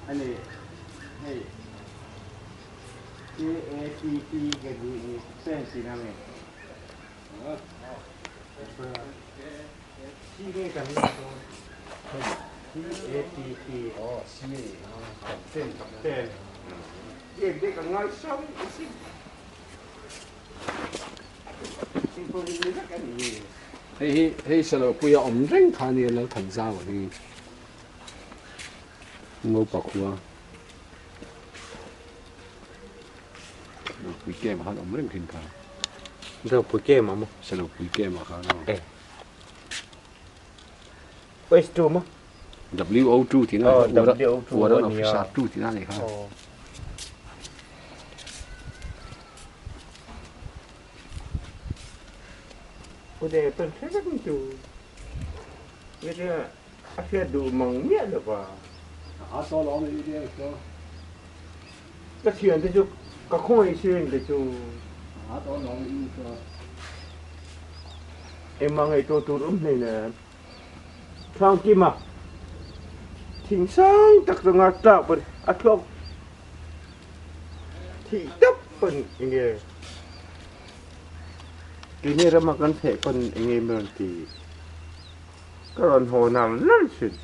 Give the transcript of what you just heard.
Ani hei C A T T ka di ni sen si na me. C nge kan ni C A T T. Oh C captain captain. Ye de ka ngai sam si. Hei hi hei Salopuia awm reng kha nia Lalthanzau hi. Ngopa khua Lopui kem ah khan awm reng thin kha. Lopui kem ah maw? Sa Lopui kem ah khan aw. Eh. H two maw? W O two tih na Oh, W O two Warrant a nia. Officer two tih na a nih kha. Oh. Ude pen hre vek chu. Nge A hriat duh mang miah lo va. A saw lo ni i chu. Ka thian te chu ka khawngaih sirin te chu. A saw lo ni i chu. Engmah ngaihtuah tur awm hlei nen. Hrangkima thing sang tak chunga tlak pawn a thluak thih tawp pawn enge keini rama kan theh pawn enge maw rawn ti. Ka rawn haw nal nal thin.